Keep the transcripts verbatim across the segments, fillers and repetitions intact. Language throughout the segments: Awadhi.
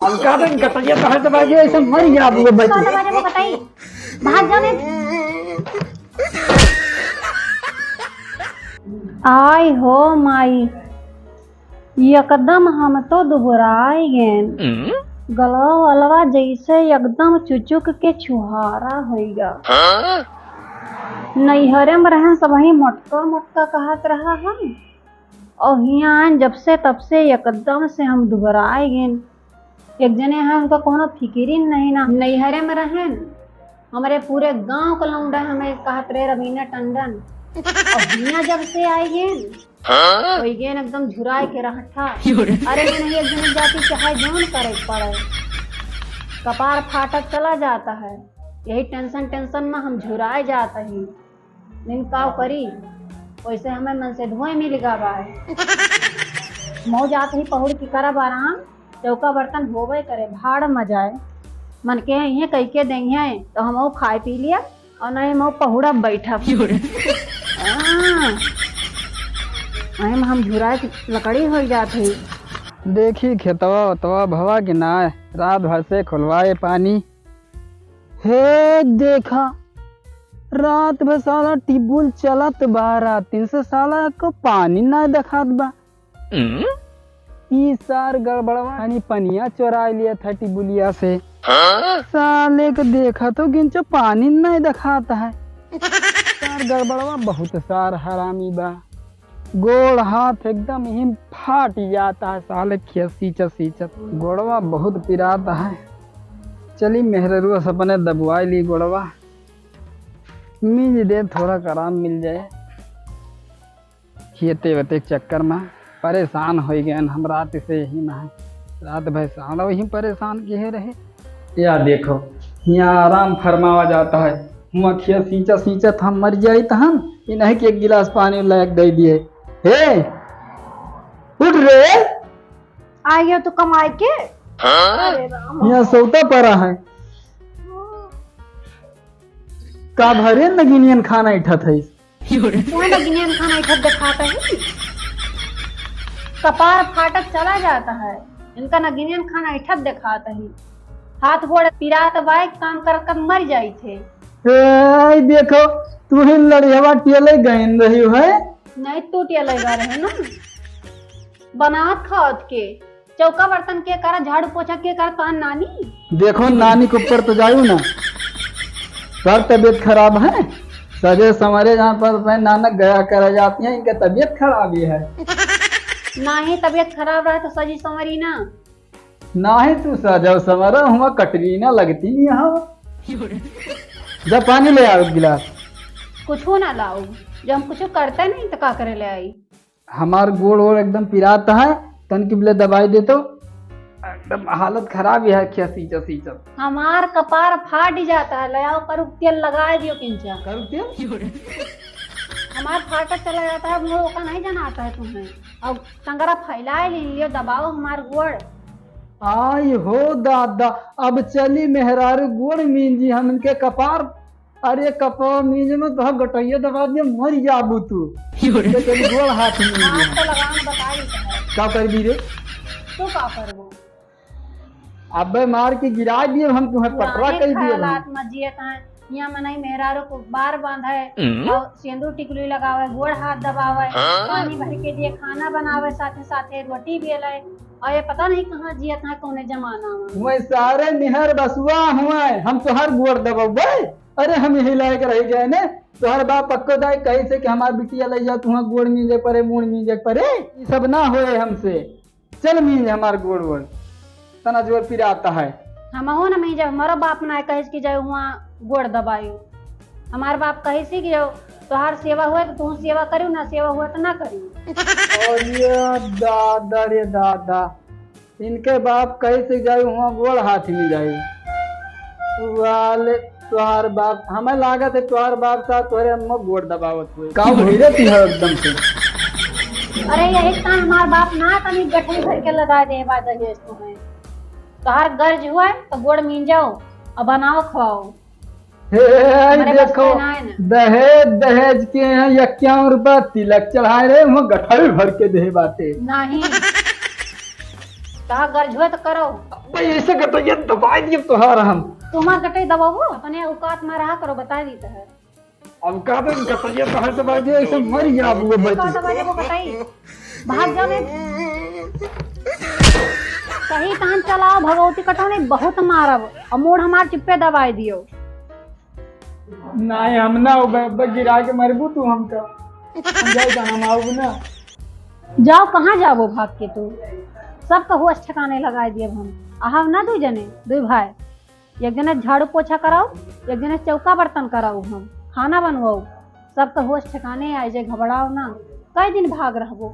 अब का दिन कटैया कहाँ से बाजे, ऐसे मर गया अब वो बच्चे। कहाँ से बाजे वो बताई? भाग जाने। आय हो माई, एकदम हम तो दुबराई गेन। गलवा वलवा जैसे एकदम चुचुक के छुहारा होइगा। नैहरे में रहन सबही मोटका मोटका कहत रहा हम, और हियाँ आन जब से तब से एकदम से हम दुबराई गेन। एक जने हैं उनका कोनो फिकिरिन नहीं ना, नैहरे में रहन हमरे पूरे गांव के लौंडा हमें कहत रहे रवीना टंडन, और हियाँ जब से आई गेन हाँ? कोई गेन एकदम झुराए के रहठा। अरे नहीं, एक जने जाति चाहे जौन करे के पड़े, कपार फाटत चला जाता है। यही टेंशन टेंशन में हम झुराए जात ही। लेकिन काव करी, वैसे हमें मन से धुआं मिल गा बा। मऊ जात ही पहुड़ की करब आराम, चौका बर्तन होबे करे, भाड़ में जाए। मन के इहे कई के देंगे तो हम खाए पी लिया। और नहीं मऊ पहुड़ा बैठब। हाँ। अहे में हम झुराए के लकड़ी हो जात है। देखी खेतवा ओतवा भवा कि ना, रात भर से खुलवाए पानी। हे देखा, रात भर साला ट्यूबवेल चलत बा, रातिन से साला को पानी ना देखात बा। ई सार गड़बड़वा यानी पनिया चोराई लिया था टिबुलिया से। हाँ? साले को देखा तो गिंचो पानी नहीं दिखाता है। सार गड़बड़वा बहुत सार हरामी बा। गोड़ हाथ एकदम ही फाट जाता है साले के सींचत सींचत। गोड़वा बहुत पिराता है। चली मेहररुआ से अपने दबवाई ली गोड़वा। मीज दे थोड़ा आराम मिल जाए। खेते वेते के चक्कर में परेशान होइ गएन हम रात से यही में। रात भर साला वही परेशान किहे रहे। या देखो, हियाँ आराम फरमावा जाता है, हुआँ खेत सींचा सींचत हम मर जाई तहन, ये नहीं कि एक गिलास पानी लायक दे दिए। हे, उठ रे। आ गया तो कमाई के। अरे राम। हियाँ सौता पड़ा है। का भरे नगिनियन खाना इठत है। तुम्हें नगिनियन खाना इठत दिखाता है। कपार फाटत चला जाता है। इनका नगिनियन खाना इठत दिखाता है। हाथ गोड़ पिरात बाय, काम कर कर मर जाई थे। ए, देखो, तू ही लड़ियावा टियले गइन रही है। नहीं, तू टियले गा रहे ना। बनात खात के चौका बर्तन के करा, झाड़ू पोछा के करा, तोहार नानी? देखो, नानी के ऊपर तो जायू ना, तोहार तबीयत खराब है। सजे संवरे जहाँ पर मैं नानक गया करा जाती है, इनका तबीयत खराब ही है। नाही, तबीयत खराब रहे तो सजी संवरी ना। नाही, तू सजो संवरो, हुआ कटरीना लगती नहीं हो। जा पानी ले आओ एक गिलास। कुछ ना लाओ, जब हम कुछ करते नहीं तो का करे ले आई? हमार गोड़ वोड़ एकदम पिरात है, तन की बोले दवाई दे तो, एकदम हालत खराब ही है, क्या सींचत सींचत। हमार कपार फाट जाता है, ले आओ करुक तेल लगा दियो किंचा। करुक तेल? हमार फाटा चला जाता है, वो का नहीं जनाता है तुम्हें। अब टंगरा फैलाए ली लियो, दबाओ हमार गोड़। आई हो दादा, अब चली मेहरारू गोड़ मींजी हम इनके कपार। अरे कपवा मींज में तो गटैया दबा दिया, मर जाबू तू। तो तेरी गोड़ हाथ मींज हाथ में। तो लगान बताई तो है। का करबी रे? तू का करबो? अबे मार के गिरा दिए हम तुम्हें, पटरा पुराने कर दिए हम। हालात में जियत हैं। यहाँ मनई मेहरारू को बार बांधे हम्म। और सेंदूर टिकुली लगावे, गोड़ हाथ दबावे, हाँ। पानी भर के दिए, खाना बनावे, साथे साथे रोटी बेले। और ये पता नहीं कहाँ जियत हैं, कौने जमाना में। हुए सारे निहर बसुआ हुए, हम तोहर गोड़ दबौबे। अरे हम यही लायक रह गए ने, तोहर बाप पक्को दाई कही से कि हमार बिटिया ले जा, तुहाँ गोड़ मींजे परे, मूड़ मींजे परे, ई सब ना होए हमसे। चल मींज हमार गोड़ वोड़, तना जोर पिराता है। हमहू ना मींजे, हमारो बाप ना कहे कि जाए हुआ गोड़ दबाई। हमार बाप कहे से कि जो तोहार सेवा हुए तो तू सेवा करियो, ना सेवा हुए तो ना करियो। और ये दादा रे दादा, इनके बाप कहे से जाई हुआ गोड़ हाथ में जाई। वाले तोहार बाप, हमें लागत है तोहार बाप साथ तोहरे अम्मा गोड़ दबावत हुए। का भइरे तू है एकदम से? अरे यही तो हमार बाप ना तनी गठरी भर के लगा दे बा दहेज तुम्हें। तोहार गर्ज हुआ है तो गोड़ मींजाओ और बनाओ खवाओ। हे, हमरे बस देखो, के ना है ना। दहेज, दहेज के यहाँ इक्यावन रुपया तिलक चढ़ाए रहे, वहाँ गठरी भर के दे बाटे। नहीं। कहा गरझुए तो करो। भाई, ऐसे कटैया दबाई दिए तोहार हम। तुम्हार कटैया दबाबो? अपने औकात में रहा करो, बताई दी तो है। औकात में कटैया तोहार दबाई दिए, ऐसे मर गया वो बच्चे। का दबाई देबो कटैया? भाग जाओ ने। सही तान चलाओ भगवती कटौनी, बहुत मारब। और मूड़ हमार चिप्पे दबाई दियो। नाहीं, हम ना हो, ब-, ब-, गिरा के मरबू तू हमका। हम जाई त हम आउब ना। जाओ, कहाँ जाबो भाग के तू? सबका होश ठिकाने लगाए दियब हम। अहाव ना दुइ जने, दुइ भाई। एक जने झाड़ू पोछा कराओ, एक जने चौका बर्तन कराओ, हम खाना बनवाओ। सबका होश ठिकाने आए जे, घबराओ ना। कई दिन भाग रहबो?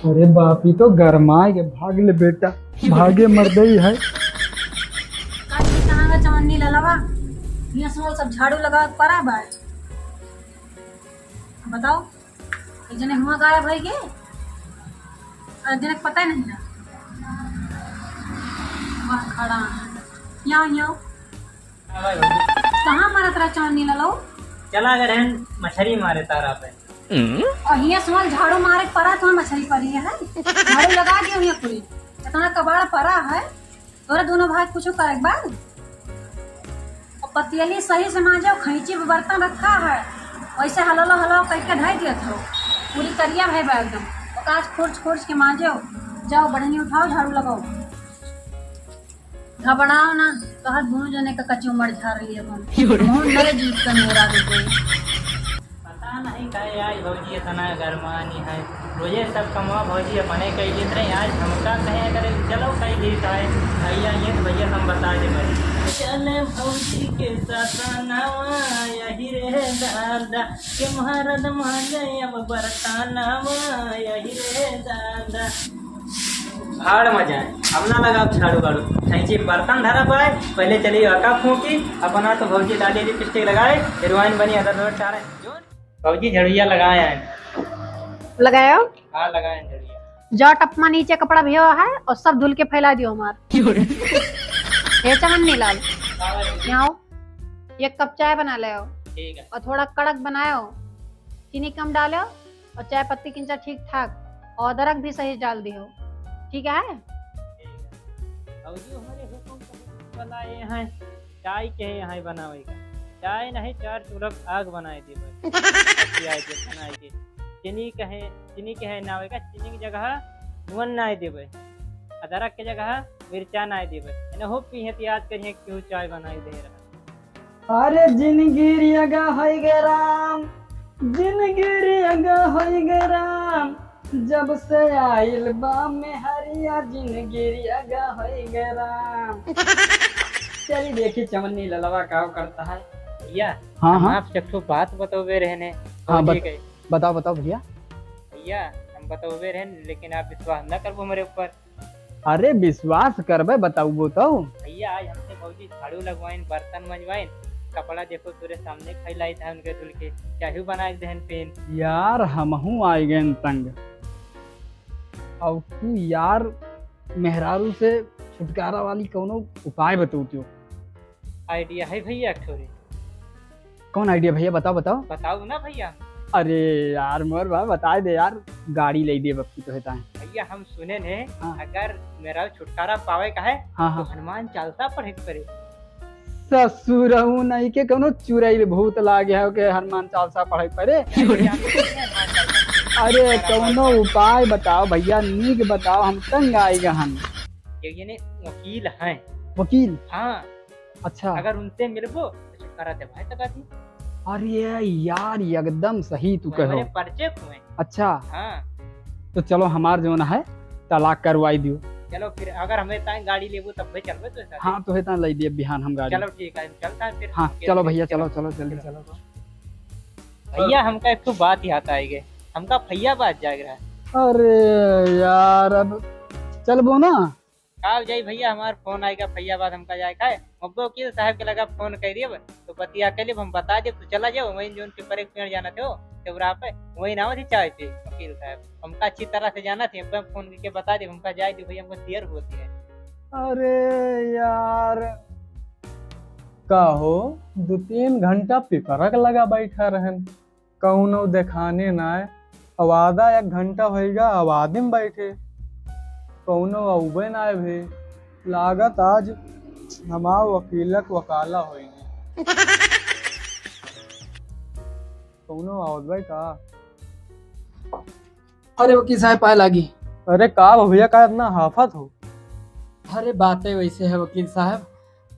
अरे बाप, ई तो गरमाए के भाग ले बेटा, भागे मर्दई है। काकी, कहाँ का चवन्नी ललवा? हियाँ सुनो, सब झाड़ू लगा के परा बा। बताओ, एक जने हुआँ गायब है के? और एक जने के पता ही नहीं है। वाह, खड़ा है। हियाँ, हियाँ। हाँ भाई, भाई। कहाँ मारत रहा चवन्नी ललवा? चला गए रहन मछरी मारे तारा पे। और हियाँ सुमन झाड़ू मारे के परा, तो मछरी परी है। झाड़ू लगा दियो हियाँ पूरी। इतना कबाड़ परा है। तोरा दोनों भाई कुछ करे के बाद। और पतियली सही से मांजो, खैंची में बर्तन रखा है। वैसे हलवा हलवा करके धर दिया था। पूरी करिया है बा एकदम। ओका आज खोर्च खोर्च के मांजो। जाओ बढ़नी उठाओ, झाड़ू लगाओ। घबराओ ना, तोहर दुनू जने का कचौमर झार लिए हम। मुँह नरे जीत का मेरा दे कोई। पता नहीं काहे आज भौजी इतना गरमानी है। रोजे सब कमवा भौजी अपने कई लेत रहे, आज हमका कहे अगर चलो कई लेत आए। भैया ये तो भैया हम बता दे भाई। चले भौजी के साथ नावा यही रे दादा, के महारद माने अब बरतानावा यही रे दादा। भाड़ में जाए, हम ना लगाब झाड़ू वाड़ू, खैंची बर्तन धरा पाए, पहले चली आका फूकी, अपना तो भौजी लाली लिपस्टिक लगाए, हीरोइन बनी अदर रोड चारे। भौजी झड़ुइया लगाए हैं। लगायो? हाँ, लगाए हैं झड़ुइया। जाओ टपमा नीचे कपड़ा भियो है और सब धुल के फैला दियो हमार। हे चवन्नी लाल, हाँ भाई। यहाँ आओ, एक कप चाय बना ले आओ। ठीक है। और थोड़ा कड़क बनायो, चीनी कम डालो। और चाय पत्ती किंचा ठीक ठाक, और अदरक भी सही डाल दियो, ठीक है? भौजी हमारे हुकुम के हुकुम चलाए हैं, चाय के यहाँ बनावे का, चाय नहीं चार चूल्हा आग बनाए देबे। चाय के बनाए के, चीनी कहे, चीनी के है ना होएगा, चीनी की जगह नून ना देबे, अदरक के जगह मिर्चा ना देबे। एने हो पीहे तो याद करिए क्यों चाय बनाई दे रहा। अरे जिनगी रियगा होई गे राम, जिनगी रियगा होई गे राम, जब से आइल बा मेहरिया जिनगी रियगा होई गे राम। चली देखी चवन्नी ललवा का करता है। भैया, हाँ, हम हाँ। आपसे एक ठो बात बतौबे रहने। हाँ, भौजी बत-, के। बताओ, बताओ भैया। भैया, हम बतौबे रहने, लेकिन आप विश्वास न करबो हमरे ऊपर। अरे विश्वास करबे, बताउबो तो। भैया, आज हमसे भौजी झाड़ू लगवाइन, बर्तन मंजवाइन, कपड़ा देखो तोरे सामने फैलाई था उनके धुल के, चाहू बना के दहन पेन। यार, हमहू आइ गए तंग। और तू यार, मेहरारू से छुटकारा वाली कौनो उपाय बतौतियो। Idea है भैया एक ठो रे। कौन idea भैया? बताओ, बताओ। बताओ ना भैया। अरे यार मोर भाई, बताए दे यार, गाड़ी ले दिए बप्पी तो हेता है। भैया हम सुने ने, हाँ। अगर मेहरारू छुटकारा पावे का है, हाँ, तो हाँ। हनुमान चालीसा पढ़े के पड़े। ससुरऊ नहीं के कौनो चुरैल भूत लागे है के हनुमान चालीसा पढ़े के पड़े। भैया, हम सुने हनुमान चालीसा। अरे कौनो उपाय बताओ भैया, नीक बताओ, हम तंग आए गए हन। ये, ये ने वकील हैं। वकील? हाँ। अच्छा। अगर उनसे मिलबो, तो छुटकारा दिवाए सका थी। अरे यार, एकदम सही तू कहो। परिचय हुए। अच्छा। हाँ। तो चलो, हमार जौन है, तलाक करवाई दियो। चलो फिर, अगर हमें ताई गाड़ी लेबो, तब भी चलबे तो साथे। हाँ, तो हेता ले दिए बिहान हम गाड़ी। चलो ठीक है, चलता है फिर। हाँ, चलो भैया, चलो, चलो, जल्दी चलो। भैया, हमका एक ठो बात याद आइ गए, हमका फैयाबाद जाए रहा। अरे यार, अब चलबो ना। का हो जाई भैया, हमार फोन आएगा फैयाबाद, हमका जाए का है। अब वकील साहब के लगा फोन कर दिए, तो बतिया के लिए हम बता दे, तू चला जाओ, वहीं जोन पीपर एक पेड़ जाना थे, चौरा पे, वहीं ना थी चाय पे वकील साहब। हमका अच्छी तरह से जाना थे, हम फोन करके बता दे, हमका जाए दे भैया, हमको देर होती है। अरे यार, का हो, दो तीन घंटा पीपरक लगा बैठा रहन। कौनो देखाने नाय। अब आधा एक घंटा होइगा, अब आदमी बैठे। कौनो अउबे ना आए भे। लागत आज हमार वकीलक वकाला होई। कौनो आवत भाई का? अरे वकील साहब, पाए लागी। अरे का भैया, का इतना हाफत हो? अरे बातें वैसे है वकील साहब।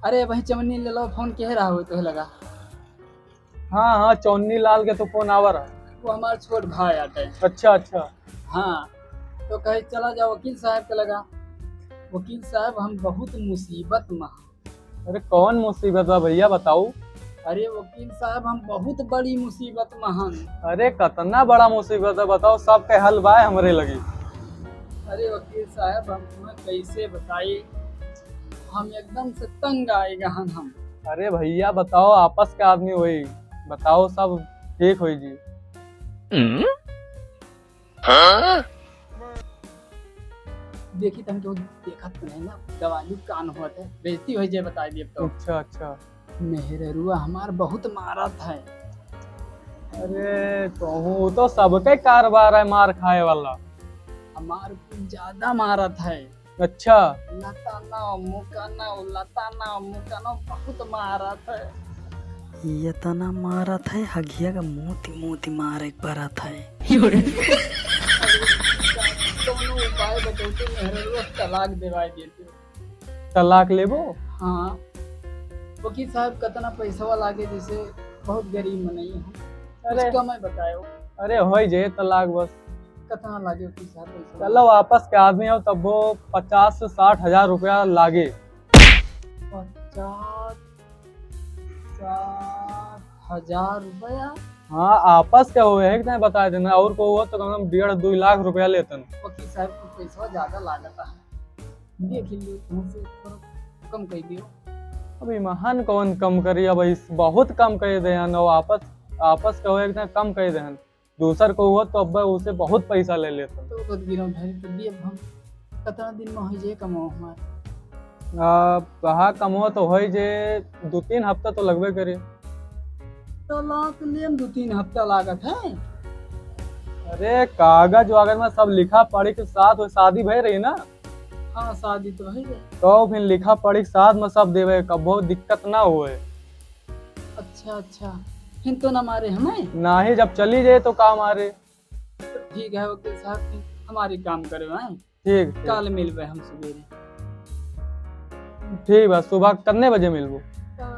अरे वही चवन्नी ले लो, फोन के रहा हो तो लगा। हाँ, हाँ, चौन्नी लाल के तो फोन आवा रहा। वो हमार छोट भाई आटे। अच्छा, अच्छा। हाँ, तो कहे चला जाओ वकील साहब के लगा। वकील साहब, हम बहुत मुसीबत में हैं। अरे कौन मुसीबत बा भैया, बताओ। अरे वकील साहब, हम बहुत बड़ी मुसीबत में हन। अरे कतना बड़ा मुसीबत है, बताओ, सबके हल बाय हमरे लगी। अरे वकील साहब, हम तुम्हें कैसे बताई, हम एकदम से तंग आए गहन हम। अरे भैया बताओ, आपस के आदमी होई, बताओ सब ठीक होई जी। देखी तन केहू देखत तो नहीं ना, दवाली कान होत है, बेइज्जती हो जाए, बताई दिए तो। अच्छा, अच्छा। मेहररुआ हमार बहुत मारत है। अरे कहूँ तो सबके कारबार है मार खाए वाला। हमार कुछ ज्यादा मारत है। अच्छा। लताना मुकाना, लताना मुकाना बहुत मारत है। ये तना मारत है, हगिया का मोती मोती मारे के परत है। दोनों उपाय बतौते मेहररुआ तलाक देवाए देते। तलाक लेबो? हाँ। वकील साहब, कितना पैसवा लागे, जैसे बहुत गरीब मनई हूँ। अरे। उसका मैं बतायो। अरे, होई जे तलाक बस। कितना लागे वकील साहब पैसा? चलो, आपस के आदमी हो, तब वो पचास से साठ हजार रुपया लागे। पचास, साठ हजार रुपया? हाँ, आपस के हो, एक नहीं बता देना, और को हो तो कम से कम डेढ़, दुई लाख रुपया लेतन। वकील साहब, कुछ पैसा ज्यादा लागता है। देख लियो, तुमसे थोड़ा कम कर दियो। अब इमहन कौन कम करी, अब इस बहुत कम कर दे हन, और आपस, आपस के हो एकदम कम कर दे हन। दूसर को हुआ तो अब उसे बहुत पैसा ले लेता। तो बहुत गिरो भाई, तो दिए हम कितना दिन में हो जाए कमाओ हमारे? आ, कहा कमाओ तो हो जे दो तीन हफ्ता तो लगबे करे। तलाक लेम दो तीन हफ्ता लागत है। अरे कागज वागज में सब लिखा पढ़ी के साथ वो शादी भई रही ना। हाँ, शादी तो है रे। तो फिर लिखा पढ़ी के साथ में सब देवे, कबो दिक्कत ना होए। अच्छा, अच्छा, फिर तो ना मारे हमें? नाही, जब चली जाए तो का मारे? तो ठीक है वकील साहब, फिर हमारी काम करे हैं। ठीक, ठीक। काल मिलबे हम सुबेरे। ठीक बा, सुबह कितने बजे मिलबो? का,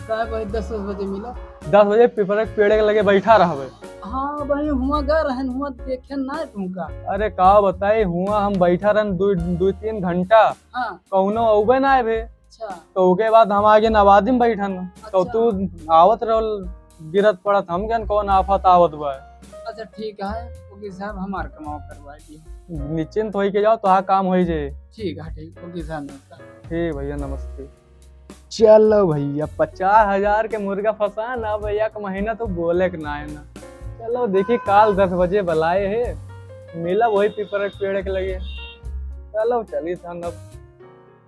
का भाई, दस बजे मिला। दस बजे पीपल के पेड़ के लगे बैठा रहबे। हाँ भाई, हुआ गा रहन, हुआ देखे ना तुमका। अरे का बताई, हुआ हम बैठा रहन दो, दो तीन घंटा। हाँ। कौनो अउबे ना आए भे। अच्छा। तो ओके बाद हम आगे नवादी में बैठन। तो अच्छा। तू आवत रहो गिरत पड़त, हम कहन कौन आफत आवत बा। अच्छा ठीक है, वकील साहब हमार कमाओ करवा दिए। निश्चिंत होई के जाओ, तो काम होई जे। ठीक है, ठीक, वकील साहब नमस्कार। ठीक भैया नमस्ते। चलो भैया, पचास हजार के मुर्गा फंसा ना भैया, एक महीना तो बोले के ना है ना। चलो देखी, काल दस बजे बुलाए है, मिलब वही पीपर के पेड़ के लगे। चलो चली सन अब।